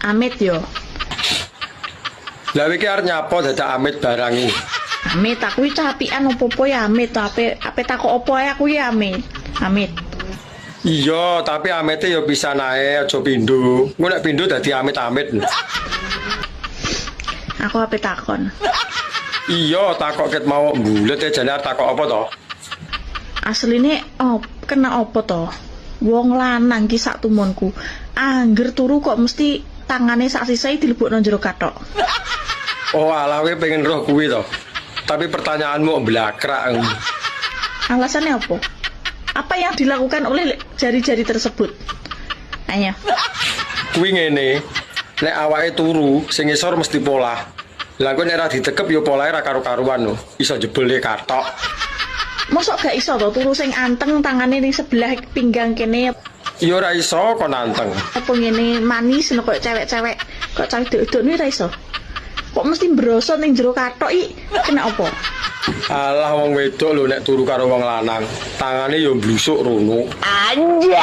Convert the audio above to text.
Amit yo. Lah, iki arep nyapa dadak amit barang iki? Amit, aku iki capian opo-opo ya amit, ape ape takok opo ae aku ya amit. Amit. Iya, tapi amite ya pisan ae, aja pindho. Engko nek pindho dadi amit-amit. Aku ape takon. Iya, takok ket mau mbulet e jane arep takok apa to? Asline op, kena opo to? Wong lanang ki sak tumunku. Angger turu kok mesti tangane sak sisai dilebokno jero kathok. Oh alah, kowe pengen roh kuwi to. Tapi pertanyaanmu blakrak. Alasannya apa? Apa yang dilakukan oleh jari-jari tersebut? Ayo. Kuwi ngene, nek awake turu, sing ngisor mesti polah. Lah, kowe nek ora ditekep ya polahe ra karu-karuan lho. Iso jebole kathok. Mosok gak iso to turu sing anteng, tangane ning sebelah pinggang kene? Ya ora iso kon anteng. Apa ngene manis ngono, koyo cewek-cewek, kok cah wedok-wedok ni ora iso. Kok mesti brosot ning jero kathok iki kena apa? Alah, wong wedok lho nek turu karo wong lanang, tangane ya blusuk rono. Anjay.